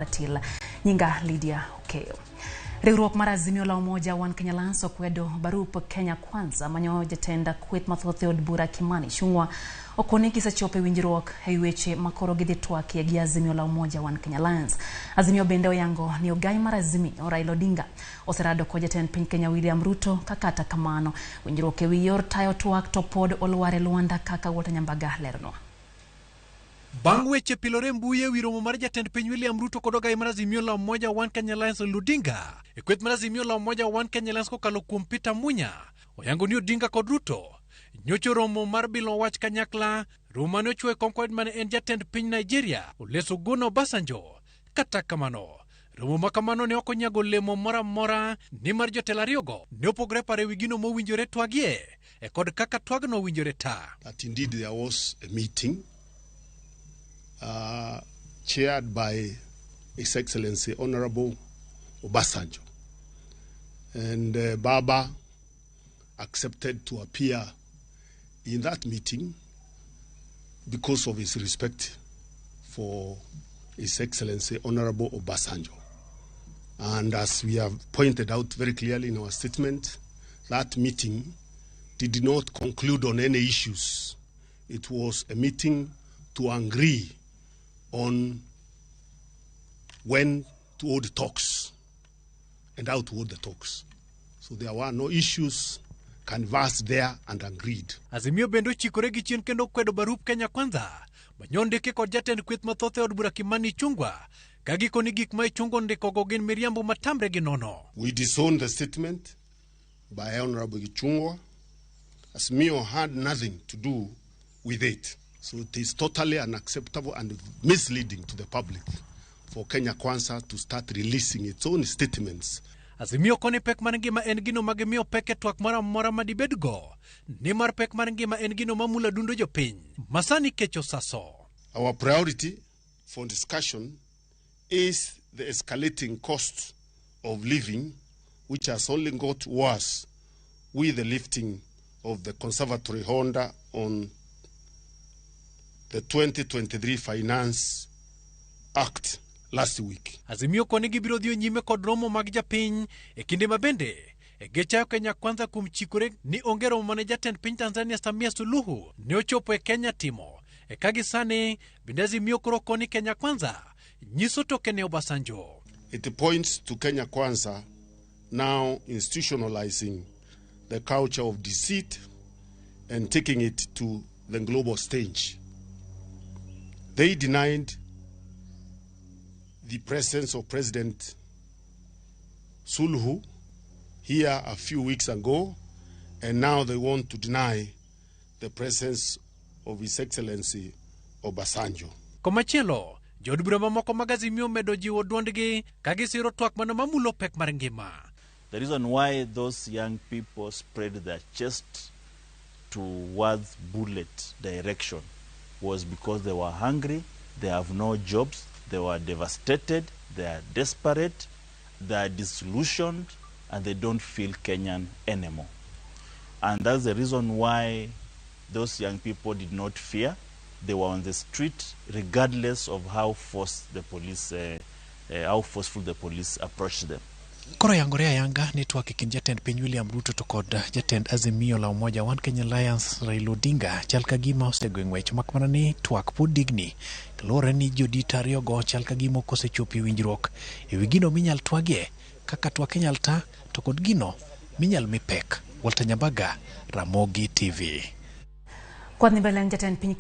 Til. Nyinga Lydia Okeyo. Riwruok mar Azimio la Umoja One Kenya Alliance okwedo barup Kenya Kwanza manyo jatend kweth mathoth e od bura Kimani Ichung'wa okoni gisechopo e winjruok e weche makoro gidhi twakie gi Azimio la Umoja One Kenya Alliance. Azimio bende oyango ni ogai mar Azimio Raila Odinga oserado kod jatend piny Kenya William Ruto ka kata kamano winjruok ewi yor tayo twak to pod olwar e lwanda kaka Walter Nyambaga lernwa. Bang' weche pilore mbui ewi romo mar jatend piny William Ruto kod ogai mar Azimio la Umoja One Kenya Alliance Raila Odinga e kweth mar Azimio la Umoja One Kenya Alliance kokalo kuom Peter Munya oyango ni Odinga kod Ruto nyocha romo mar bilo wach kanyakla romo mane ochuo e kom kod mane en jatend piny Nigeria Olusegun Obasanjo. Kata kamano romo ma kamano ne ok onyago olemo moro amora nimar jotelo ariyogo ne opogore paro ewi gino mowinjore twagie e kod kaka twagno owinjore ta. That indeed there was a meeting chaired by His Excellency Honorable Obasanjo. And Baba accepted to appear in that meeting because of his respect for His Excellency Honorable Obasanjo. And as we have pointed out very clearly in our statement, that meeting did not conclude on any issues. It was a meeting to agree on when to hold talks and how to hold the talks. So there were no issues canvassed there and agreed. Azimio bende ochikore gi chien kendo kwedo barup Kenya Kwanza manyondiki kod jatend kweth mathoth e od bura Kimani Ichung'wa ka gikoni gik ma Ichung'wa ondikogo gin miriambo matamre gi nono. We disown the statement by Honorable Ichung'wa. Azimio had nothing to do with it. So it is totally unacceptable and misleading to the public for Kenya Kwanza to start releasing its own statements. Azimio koni pek mar ngima en gino ma gimiyo pek e twak moro amora ma dibedgo nimar pek mar ngima en gino mamulo adundo jopiny masani kech osaso. Our priority for discussion is the escalating cost of living, which has only got worse with the lifting of the conservatory order on the 2023 Finance Act last week. Azimio koni gibiro dhiyo nyime kod romo mag japiny e kinde ma bende e gichayo Kenya Kwanza kuom chikore ni onge romo mane jatend piny Tanzania Samia Suluhu ne ochopo e Kenya timo. E ka gi sani bende Azimio koro koni Kenya Kwanza nyiso toke ne Obasanjo. It points to Kenya Kwanza now institutionalizing the culture of deceit and taking it to the global stage. They denied the presence of President Suluhu here a few weeks ago, and now they want to deny the presence of His Excellency Obasanjo. Komachielo, jood bura mamoko mag Azimio medo jiwo duondgi ka gisiro twak mano mamulo pek mar ngima. The reason why those young people spread their chest towards bullet direction was because they were hungry, they have no jobs, they were devastated, they are desperate, they are disillusioned, and they don't feel Kenyan anymore. And that's the reason why those young people did not fear. They were on the street regardless of how forced the police, how forceful the police approached them. Koro yangore ayanga ni twak e kind jatend piny William Ruto to kod jatend Azimio la Umoja One Kenya Alliance Raila Odinga chal ka gima osego e ng'wech mak mana ni twak pod digni kaluwore ni jodito ariyogo chal ka gima ok osechopo e winjruok ewi gino minyal twagie kaka twak inyal ta to kod gino minyal mi pek. Walter Nyambaga, Ramogi TV. Kwadhi mbele jatend piny